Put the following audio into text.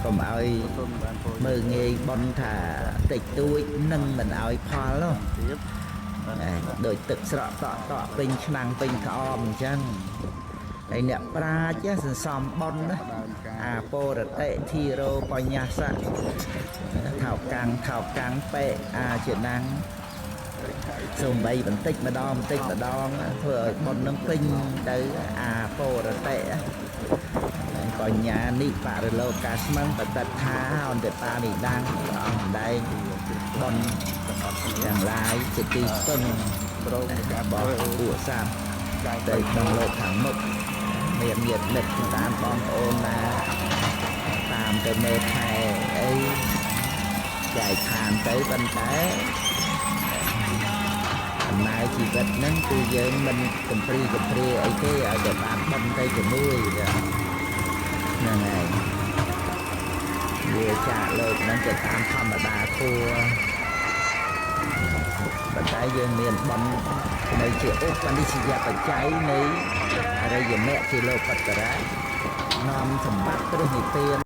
កុំឲ្យ ទុនបានពោ មើលងាយប៉ុនថាតិចតួចនឹងមិនឲ្យផលនោះ ទៀត ឯងដូចទឹកស្រក់តក់តក់ពេញឆ្នាំងពេញក្អមអញ្ចឹងហើយអ្នកប្រាជ្ញសន្សំប៉ុនណា ដើមកា អាពរតិធិរោបញ្ញសៈថោកាំងថោកាំងបេអាជាណាំងសំបីបន្តិចម្ដងបន្តិចម្ដងធ្វើឲ្យបុណ្យនឹងពេញទៅអាពរតិបញ្ញានិបរិលោកាស្មឹងបតិដ្ឋាអន្តបានិដាំងព្រះអង្គសម្ដែងបុណ្យទាំងឡាយជាទីពឹង ប្រងនៃការ របស់ពួកសត្វ កាយ ទៅក្នុងលោកខាងមុខមានញាតិមិត្តតាមបងប្អូនណាតាមទៅមើលថែអីចែកឋានទៅប៉ុន្តែដំណើរជីវិតហ្នឹងគឺយើងមិនកំព្រីកំព្រាអីទេឲ្យតែបានបន់ទៅជាមួយហ្នឹងហើយវាចាកលោកហ្នឹងទៅតាមធម្មតាធัวប៉ុន្តែយើងមានបន់នៅជាឧបនិស្សយបច្ច័យនៃអរិយមគ្គជាលោកបត្តរៈនាំសម្បត្តិព្រះនិព្វាន។